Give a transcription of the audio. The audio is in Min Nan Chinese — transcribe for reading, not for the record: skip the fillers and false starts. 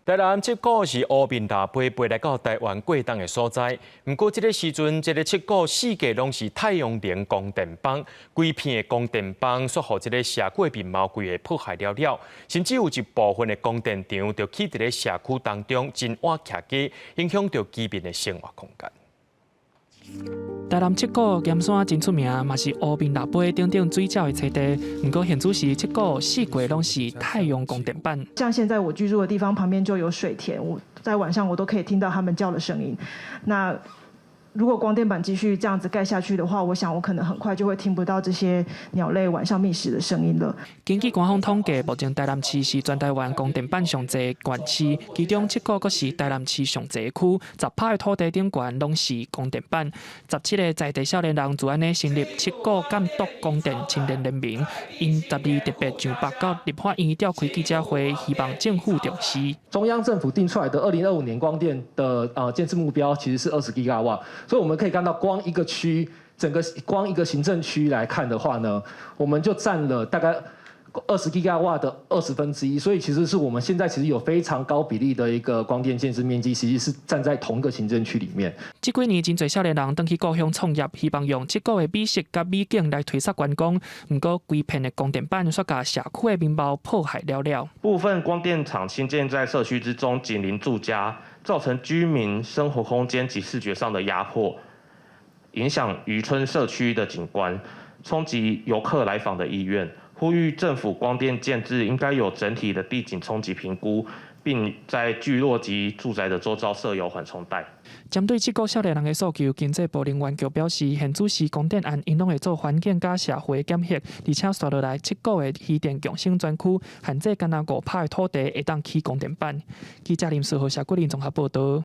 台南七股是烏面蜊飛飛來到台灣過冬的所在。毋過這个時陣，這个七股四界攏是太陽能光電板，規片的光電板煞予這个社區的面貌規个破壞了了，甚至有一部分的光電場就起佇咧社區當中，真倚徛家，影響著居民的生活空間。台南七股鹽山真出名，嘛是烏面蜊飛等等水鳥的棲地。毋過現此時七股四界攏是太陽光電板。像現在我居住的地方旁邊就有水田，我在晚上我都可以聽到他們叫的聲音。那如果光電板繼續這樣子蓋下去的話，我想我可能很快就會聽不到這些鳥類晚上覓食的聲音了。根據官方統計，目前台南市是全台灣光電板上濟縣市，其中七股閣是台南市上濟區，10%的土地頂懸攏是光電板。17个在地少年人就按呢成立七股監督光電青年聯盟，𪜶12特別上北到立法院召開記者會，希望政府重視。中央政府定出來的2025年光電的建置目標其實是20吉瓦。所以我們可以看到，光一個區，整個光一個行政區來看的話呢，我們就佔了大概20吉瓦的1/20，所以其實是我們現在其實有非常高比例的一個光電建置面積，其實是佔在同一個行政區裡面。這幾年真濟少年人轉去故鄉創業，希望用七股的美食佮美景來推捒觀光。毋過規片的光電板煞共社區的面貌破壞了了。部分光電廠興建在社區之中，緊鄰住家，造成居民生活空間及視覺上的壓迫，影響漁村社區的景觀，衝擊遊客來訪的意願。呼籲政府光電建置應該有整體的地景衝擊評估，並在聚落及住宅的周遭設有緩衝帶。針對七股少年人的訴求，經濟部能源局表示，現此時光電案𪜶攏會做環境佮社會檢核，而且紲落來七股的漁電共生專區限制干焦5%的土地會當起光電板。記者林思豪、謝桂林綜合報導。